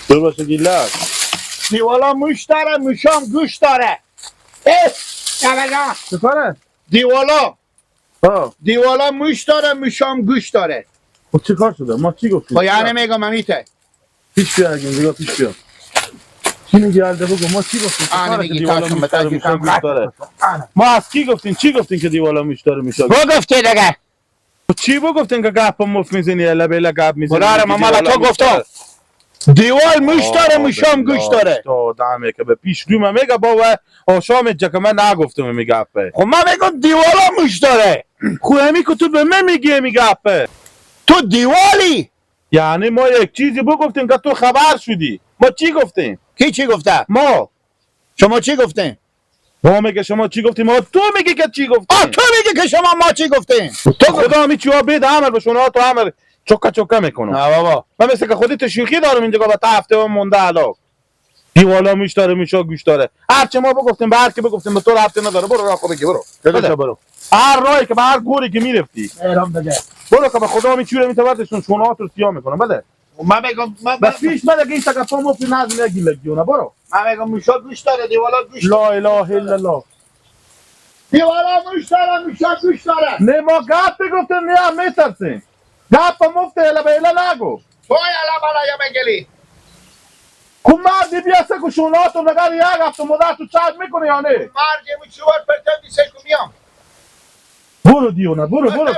دور باشه گیلک. دیوالا موش داره، موشام گوش داره. اه چه کاره؟ دیوالا ها. دیوالا موش داره، موشام گوش داره. خب چه کار شده؟ ما چی گفتیم؟ خب یعنی میگم امیته. پیش بیا اینجا، پیش بیا. چی میگی الده بگو ما چی گفتیم؟ چه آنه کاره که میگی دیوالا تاشم موش داره بتاکی موشا کم گوش داره؟ ما از کی گفتیم؟ چی گفتیم که دیوالا موش داره موشا گوش؟ گفتی دیگه. چی بگفتیم که گپ مفت میزنی الا بلا گپ میزنی؟ براره ما مالا تو گفتم دیوال موش داره، موشام گوش داره. دمه که به پیش روی من میگه با آشام که من نگفتم می گپه. خب من میگم دیوالا موش داره. خب همی که تو به من میگی می گپه. تو دیوالی. یعنی ما یک چیزی بگفتیم که تو خبر شدی. ما چی گفتیم؟ کی چی گفته؟ ما شما چی گفتین؟ ما میگه شما چی گفتیم؟ ما تو میگی که چی گفتیم؟ آ تو میگی که شما ما چی گفتین؟ تو خدا می چیا بده عمل به شما تو عمل چوکا چوکا میکنم. نه بابا. من مثل که خودت شوخی دارم اینجا با تا هفته مونده علاق. دیوالا موش داره موشا گوش داره. هر چه ما بگفتیم به هر کی بگفتیم به تو رفته نداره. برو راه خودت برو. بده. برو. هر راهی که به هر گوری که میرفتی. ایران بده. برو که به خدا می چوره میتوردشون شونهات رو سیاه میکنم. بده. من میگم من بس پیش بده که این تکپا مفتی نظم یک گیلگیونه. برو. من میگم موشا گوش داره، دیوالا گوش داره. لا اله الا الله. دیوالا موش داره، موشا گوش داره. نه ما گپ بگفتیم نه هم میترسیم. گپ مفت الا به الا نگو. تو الا بالا یا میگلی. کو مردی بیا سه کو شونهاتو نگه یک هفته مدت تو چرد میکنه یا نه؟ مرد موشوار پرتم دیسه کو میام. برو دیونه برو برو. برو.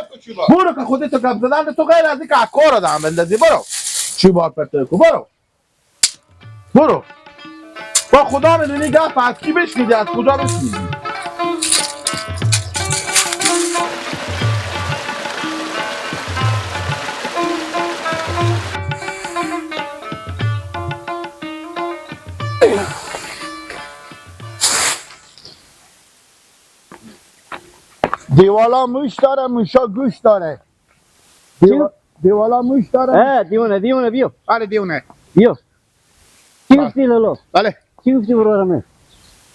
برو که خودت گپ زدن تو غیر از اینکه کار آدم بندازی. برو. چی بار پرته کو برو. برو. با خدا میدونی گپ از کی بشنیدی از کجا بشنیدی؟ دیوالا موش داره، موشا گوش داره. دیوالا موش داره. دیوانه دیوانه بیا. بله دیونه. بیا. چی گفتی لالا؟ بله. چی گفتی برادرم؟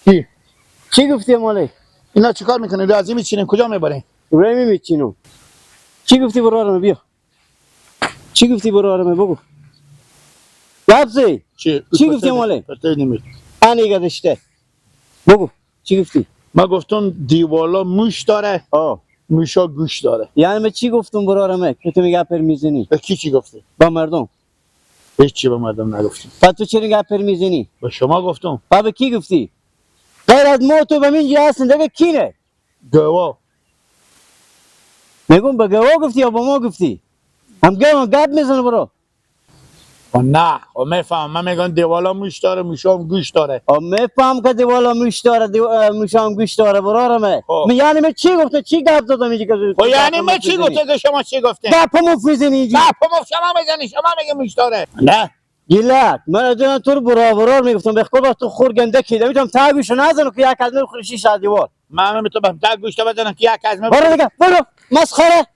کی؟ چی گفتی مالی؟ اینا چیکار میکنه؟ ریاضی میچینیم کجا میبرین؟ رمی میچینم. چی گفتی برادرم بیا. چی گفتی برادرم بگو. گبزی. چی؟ چی گفتی مالی؟ پرته نمی. انیگه دشته. بگو چی گفتی؟ من گفتم دیوالا موش داره، آه. موشا گوش داره. یعنی من چی گفتم برادرم که تو میگه پر میزنی؟ به کی چی گفتی؟ با مردم. هیچ چی به مردم نگفتم. بعد تو چرا گپ پر میزنی؟ به شما گفتم. بعد به کی گفتی؟ غیر از ما تو به من هستن دیگه کینه؟ گوا. میگم به گوا گفتی یا با ما گفتی؟ هم گوا گپ میزنه برو. نه خب میفهمم. من میگم دیوالا موش داره، موشا هم گوش داره. آ میفهم که دیوالا موش داره، موشا هم گوش داره برارمه. من یعنی من چی گفتم؟ چی گپ زدم اینجا که خب یعنی من چی گفتم که شما چی گفتین؟ گپ مفت میزنی اینجا. گپ مفت شما میزنی، شما میگه موش داره. نه گیلک من از تو رو برابرار میگفتم به خدا تو خور گنده کیده میتونم تا گوشو نزنم که یک از من خورشی شد دیوار. من میتونم تا گوشت بزنم که یک از من. برو دیگه برو مسخره.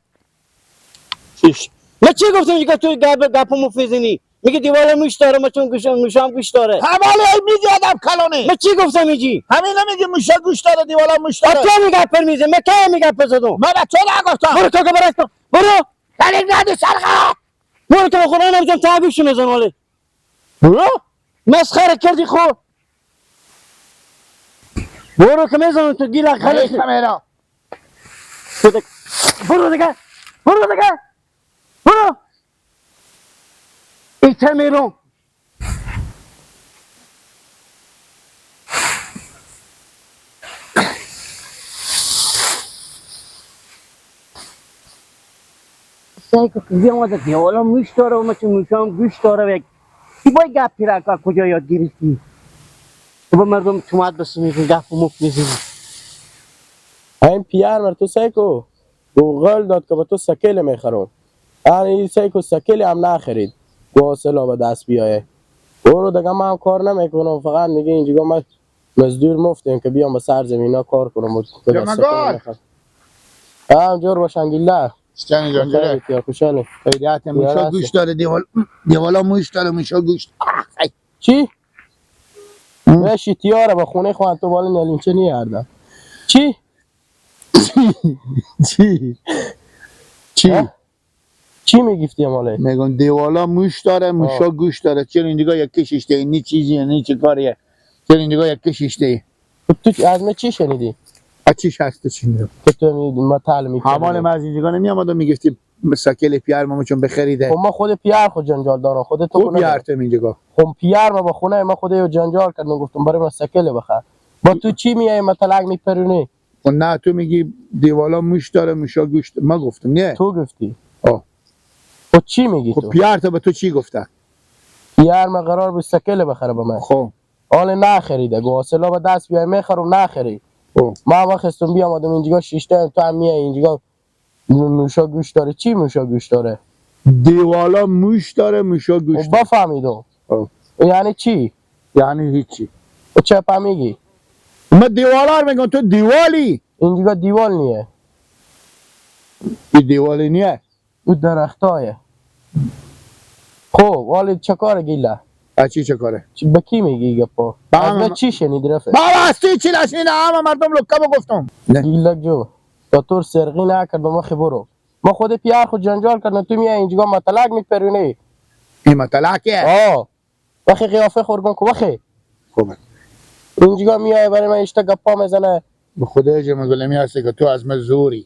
چیش؟ من چی گفتم اینجا تو گپ گپ مفت میزنی؟ میگه دیوالا موش داره، ما چون گوش موشام گوش داره. حواله میگه آدم کلانه. من چی گفتم اینجی؟ همین میگه موشا گوش داره، دیوالا موش داره. تو میگه پر میزنی، من کی میگه پر زدم؟ من به تو نگفتم. برو تو که برو تو. برو. دلیل ندی سرقه. برو تو خدا نمیتونم تا گوش میزنم حالی. برو. مسخره کردی خو. برو که میزنم تو گیل خلص. کامرا. برو دیگه. برو دیگه. برو. ایتمیرم. سعی کن که بیام از دیوالا موش داره و مثل موشام گوش داره و یک کی باید گپ پیرا که کجا یاد گرفتی؟ تو با مردم تومت بس میزنی گپ و مفت میزنی. این پیر مر تو سیکو گوگل داد که به تو سکیل میخرم. این سیکو سکیل هم نخرید گوسلا به دست بیایه. برو دیگه من هم کار نمیکنم، فقط میگه اینجا من مزدور مفتیم که بیام به سر زمینا کار کنم و جمعگار. هم جور باشن گیله. چنی جان جره یا خوشحالی. خیریت موشا گوش داره دیوالا موش داره موشا گوش. چی؟ بشی تیاره با خونه خوان تو بالا نلینچه نیاردم. چی؟ چی؟ چی؟ چی میگفتی ماله؟ میگم دیوالا موش داره موشا گوش داره. چرا این دیگه یک کشیشته این چیزیه نی چه کاریه؟ چرا این دیگه یک کشیشته؟ تو از من چی شنیدی؟ از چیش هست چی میگم؟ تو ما تعلیم می‌کردی. حمال ما از اینجا نمیامدم میگفتی سکل پیر ما چون بخریده. خب ما خود پیر خود جنجال دارم خود تو خب پیر تو اینجا. خب پیر ما با خونه ما خود جنجال کردم گفتم برای ما سکل بخر. با تو چی میای متلک میپرونی؟ خب نه تو میگی دیوالا موش داره موشا گوشت ما گفتم نه تو گفتی. آه خب چی میگی خب تو؟ پیر تو به تو چی گفته؟ پیر ما قرار بود سکل بخره به من. خب حال نخریده گواسلا به دست بیای میخرم نخرید. خب ما وقت بیام آدم اینجا شیشته تو هم میای اینجا موشا گوش داره. چی موشا گوش داره؟ دیوالا موش داره موشا گوش داره. بفهمیدم. یعنی چی؟ یعنی هیچی. و چه پا میگی؟ ما دیوالا رو میگم تو دیوالی. اینجا دیوال نیه. این دیوالی نیه. او درختایه. خب والی چه کار گیله؟ از چی چه کاره؟ به کی میگی گپا؟ از من چی شنیدی رفت؟ بابا از توی چی نشنیدم همه مردم لکه گفتم. گیلک جو تا طور سرقی نکردم مخی برو. ما خود پیر خود جنجال کردم تو میای اینجا متلک میپرونی. این متلکه؟ آه وقتی قیافه خورگون کو وقتی خوبه اینجا میای برای من اشتا گپا میزنه. به خدای جمع هستی که تو از من زوری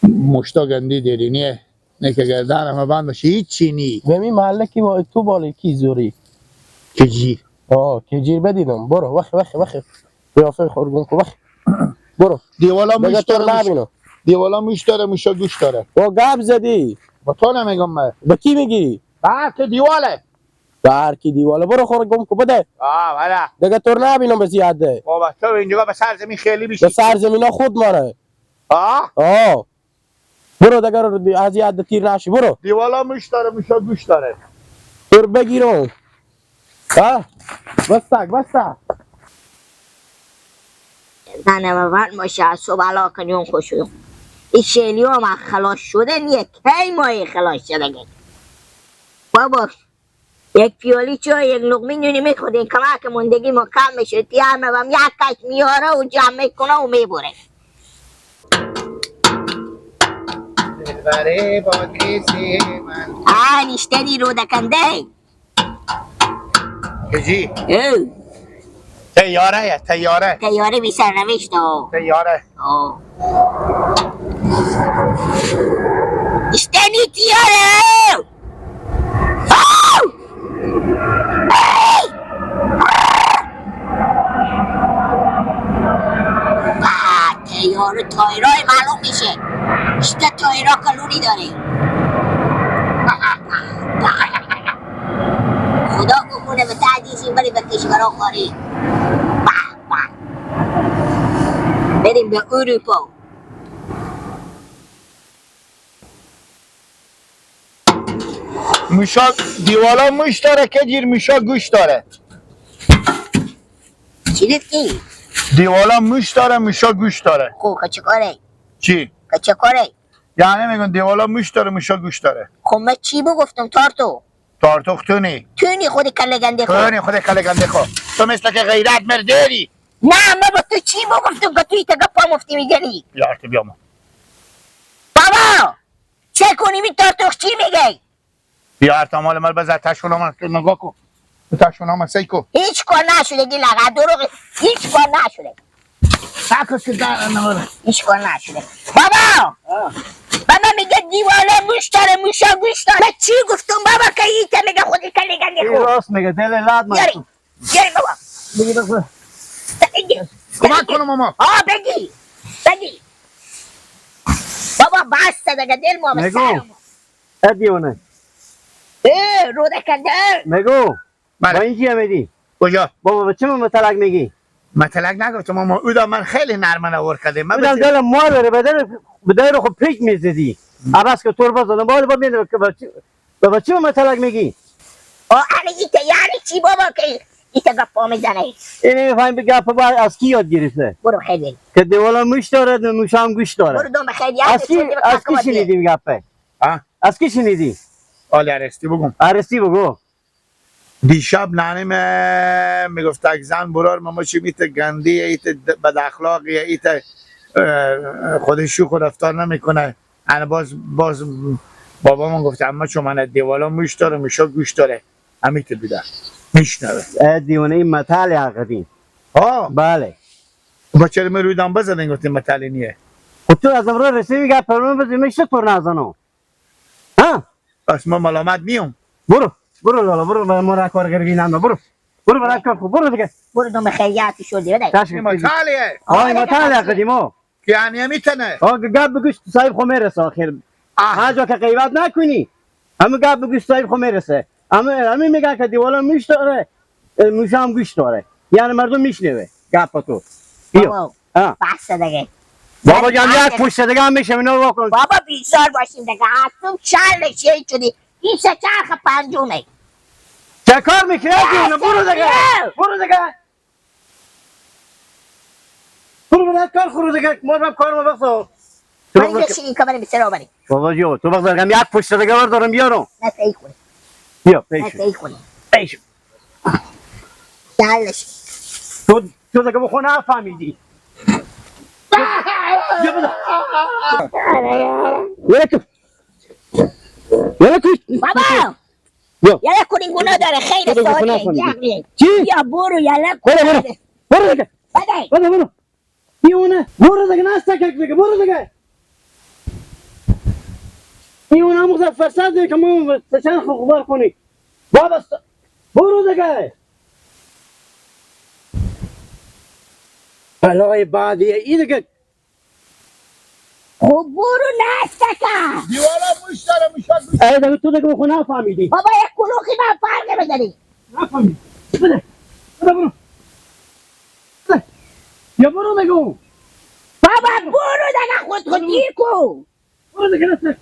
مشتا گندی دیری نیه نه که گردن ما بند باشه هیچی نی. به می محله کی با تو بالای کی زوری؟ کجی؟ آه کجیر بدیدم. برو وخی وخی وخی قیافه خورگون کو وخی برو. دیوالا موش داره دیوالا موش داره موشا گوش داره. با گپ زدی. با تو نمیگم من. با کی میگی؟ بر که دیواله. بر کی دیواله برو خور گم کو بده. آه بله. دیگه تو نبینم به زیاده. بابا تو اینجا به سرزمین خیلی میشی. به سرزمین خود مانه. آه آه برو دیگه از یاد تیر نشی برو. دیوالا موش داره موشا گوش داره. تور بگیرم. ها بستک بستک. زنم من باشه از صبح علاقه جون خوشم. این شیلی هم خلاص شده نیه کی مایه خلاص شده گه. بابا یک پیالی چای یک لقمه نونی میخوریم کمک مندگی ما کم میشه تیامه و یک کش میاره و جمع میکنه و میبره. آه نیشتنی رو دکنده کجی؟ تیاره تیاره تیاره بی سرنوشت. تیاره اشتنی تیاره. تیاره تایرای معلوم میشه. اشته تایرا کلونی داره. خدا بکنه به تعدیشیم بریم به کشورها خارج. بریم به اروپا. موشا دیوالا موش داره که جیر موشا گوش داره. چی گفتی؟ دیوالا موش داره موشا گوش داره. خب که چه کاره؟ چی؟ که چه کاره؟ یعنی میگن دیوالا موش داره موشا گوش داره. خب من چی بگفتم تارتو؟ تارتو تو نی. تو نی خود کله گنده خو. تو نی خود کله گنده خو. تو مثل که غیرت مردری. نه من با تو چی بگفتم که توی تگه پا مفتی میگنی؟ یارت بیام. بابا چه کنیم این تارتوخ چی میگه؟ بیارت مال مال بزن تشون من نگاه کن. تشون من سی کو. هیچ کار نشده گی لغت دروغ. هیچ کار نشده. نکس که در نماره. هیچ کار نشده. بابا بابا میگه دیواله موش داره موشا گوش داره. من چی گفتم بابا که ایتا میگه خودی کله گنده خو. راست میگه دل لاد من. یاری یاری بابا. بگی بگی. کمک کنم ماما. آه بگی بگی. بابا بس دیگه دل ما به نگو. سرم. دیوانه. اه روده کنده. میگو. بله. با این چیه میدی؟ کجا؟ بابا به چه متلک میگی؟ متلک نگفتم ماما. او دا من خیلی نرم نور کرده. من بودم دلم مال داره به دل خب پیک میزدی. عباس که تور باز دادم بالا با میدم که بابا چه متلک میگی؟ آه یعنی چی بابا که این تا گپا میزنه. این نمیفهمی به گپ با از کی یاد گرفته؟ برو خیلی. که دیوالا موش داره موش هم گوش داره. برو دوم خیلی. از کی شنیدیم گپه؟ از کی شنیدی؟ حالی عرستی بگم. عرستی بگو. دیشب ننیم میگفت یک زن برار ماما چی میت گندی ایت بد اخلاقی ایت خودشو خود رفتار نمیکنه. انا باز بابامون گفت اما چون من دیوالا موش داره میشا گوش داره همیت بیده میشنوه. دیوانه این متل عقدی. ها بله. با چرا می روی دام بزنین گفتیم متلی نیه. خب تو از امرو رسیدی گپ پرون بزنی میشه تو نزنو. ها؟ پس ما ملامت نیم. برو برو لالا برو ما را کارگر بینم برو برو برای کار خود برو دیگه. برو دوم خیلی شدی بده. این متلیه. آه این متل عقدی ما. که یعنی میتونه. آه گپ بگوش صاحب خو میرسه آخر. هر جا که غیبت نکنی همه گپ بگوش صاحب خو میرسه. همه میگن که دیوالا موش داره موش هم گوش داره. یعنی مردم میشنوه گپ تو. بابا بس دیگه. بابا جان یک پشت دیگه هم میشه اینا رو کن. بابا بیزار باشیم دیگه. اصلا چند چی شدی؟ این سه چرخ پنجمه. چه کار میکنی؟ برو دیگه. برو دیگه. برو برو کار خورو دیگه. ما هم کار ما بخصو. بریم بشینیم که بریم سر بریم. بابا جو تو بخصو یک پشت دیگه بردارم بیارم. نه پی خونه. بیا پیش. نه پی خونه. پیش. چندش. تو دیگه بخو نفهمیدی. بیا بده. یه تو. بابا. یلا کن این گناه داره خیر ساده. چی؟ یا برو یلا کن. برو برو دیگه. بده. برو برو. دیوانه برو دیگه نستا که دیگه برو دیگه. دیوانه هم فرصت دیگه که ما چند خبر کنی. بابا برو دیگه. بلای بعدی این دیگه. خب برو نستا که. دیوالا موش داره موشا گوش. ای دیگه تو دیگه بخو نفهمیدی. بابا یک کلوخی من فرق بزنی. نفهمیدی. بده. بده برو. بده. یا برو میگم. بابا برو دیگه خود خود دیر کو. برو دیگه نستا.